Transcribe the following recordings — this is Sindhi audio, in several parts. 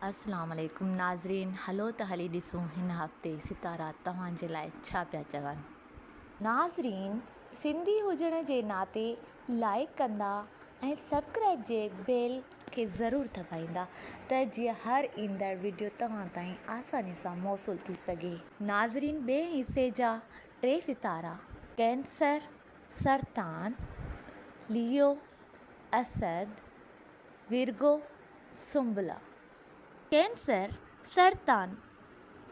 اسلام عليڪم ناظرين هلو ته هلي ڏسون هن هفتي ستارا توهان جي لاء ڇا پيا چون. ناظرين سنڌي هجڻ جي ناتي لائيڪ ڪندا ۽ سبڪرائيب جي بيل کي ضرور دٻائيندا ته جيئن هر ايندڙ وڊيو توهان تائين آساني سان موصول ٿي سگهي. ناظرين ٻئي حصي جا ٽي ستارا ڪينسر، سرطان، ليو، اسد، ورگو، سنبلا. ڪينسر، سرطان،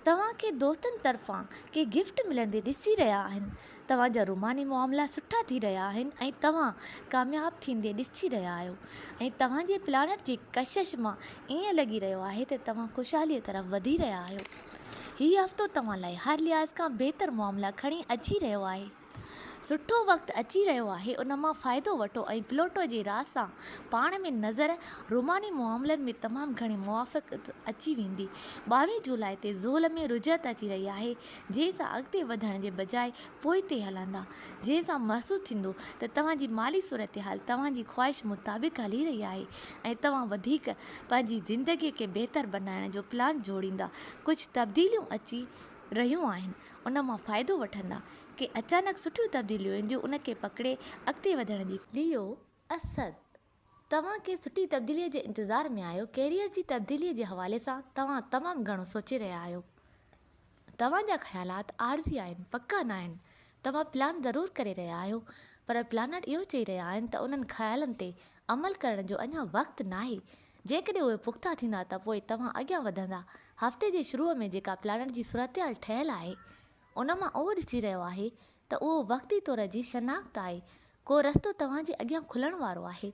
توهان کي دوستن طرفان ڪي گفٽ ملندي ڏسي رهيا آهن. توهان جا روماني معاملا سٺا ٿي رهيا آهن ۽ توهان ڪامياب ٿيندي ڏسي رهيا آهيو ۽ توهان جي پلانٽ جي ڪشش مان ائين لڳي رهيو آهي ته توهان خوشحالي طرف وڌي رهيا آهيو. هي هفتو توهان لاء هر لحاظ کان بهتر معاملا کڻي اچي رهيو آهي. سٺو وقت اچي رهيو آهي ان مان فائدو وٺو ۽ پلوٽو جي راء سان پاڻ ۾ نظر روماني معاملن ۾ تمام گهڻي موافقت اچي ويندي. 22 جولاء تي زحل ۾ رجعت اچي رهي آهي جنهن سان اڳتي وڌڻ جي بجاء پوئتي هلندا جنهن سان محسوس ٿيندو ته توهان جي مالي صورتحال توهان جي خواهش مطابق هلي رهي آهي ۽ توهان وڌيڪ پنهنجي زندگي کي بهتر بنائڻ جو پلان جوڙيندا ڪجهه تبديليون اچي رهيون آهن ان مان فائدو وٺندا. ڪي اچانڪ سٺيون تبديليون اينديون ان کي پڪڙي اڳتي وڌڻ جي. ليو، اسد، توهان ڪنهن سٺي تبديليء جي انتظار ۾ آهيو، ڪيريئر جي تبديليء جي حوالي سان توهان تمام گهڻو سوچي رهيا آهيو. توهان جا خيالات عارضي آهن، پڪا ناهن. توهان پلان ضرور ڪري رهيا آهيو، پر پلانٽ اهو چئي رهيا آهن ته انهن خيالن تي عمل ڪرڻ جو اڃا وقت ناهي. جيڪڏهن اهي پختا ٿيندا ته پوء توهان اڳيان وڌندا. هفتي جي شروع ۾ جيڪا پلانٽ جي صورتحال ٺهيل آهي، ان مان اهو ڏسجي رهيو آهي ته اهو وقتي طور جي شناخت آهي، ڪو رستو توهان جي اڳيان کلڻ وارو آهي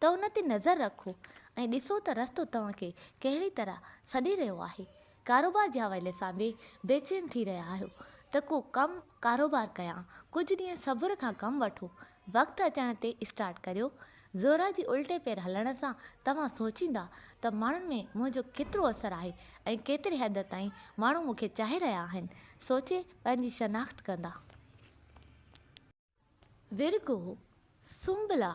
ته ان تي نظر رکو ۽ ڏسو ته رستو توهان کي ڪهڙي طرح سڏي رهيو آهي. ڪاروبار جي حوالي سان به بيچين ٿي رهيا آهيو ته ڪو ڪم ڪاروبار ڪيان، ڪجهه ڏينهن صبر کان ڪم وٺو، وقت اچڻ تي اسٽارٽ ڪريو. زهره جي الٽي پير هلڻ سان توهان سوچيندا ته ماڻهن ۾ منهنجو ڪيترو اثر آهي ۽ ڪيتري حد تائين ماڻهو مون کي چاهي رهيا آهن. سوچي پنهنجي شناخت ڪندا. ورگو، سنبلا،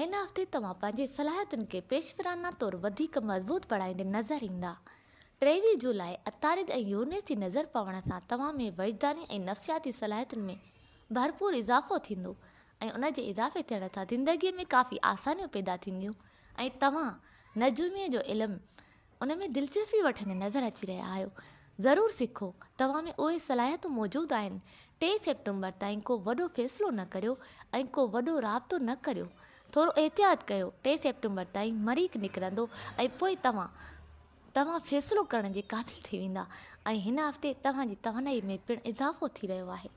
هن هفتي توهان پنهنجي صلاحيتن کي پيشورانه طور وڌيڪ مضبوط بڻائيندي نظر ايندا. 23 جولاء عطارد ۽ يورنيس جي نظر پوڻ سان توهان ۾ وجداني ۽ نفسياتي صلاحيتن ۾ ڀرپور اضافو ٿيندو ۽ ان جي اضافي ٿيڻ سان زندگيء ۾ ڪافي آسانيون پيدا ٿينديون ۽ توهان نجوميء جو علم ان ۾ دلچسپي وٺندي نظر اچي رهيا آهيو. ضرور سکو، توهان ۾ اهي صلاحيتون موجود آهن. ٽي سيپٽمبر تائين ڪو وڏو فيصلو نه ڪريو ۽ ڪو وڏو رابطو نه ڪريو. ٿورو احتياط ڪيو، ٽي سيپٽمبر تائين مريخ نڪرندو ۽ پوء توهان توهان فيصلو ڪرڻ جي قابل ٿي ويندا ۽ هن هفتي توهان جي توانائي ۾ پڻ اضافو ٿي رهيو آهي.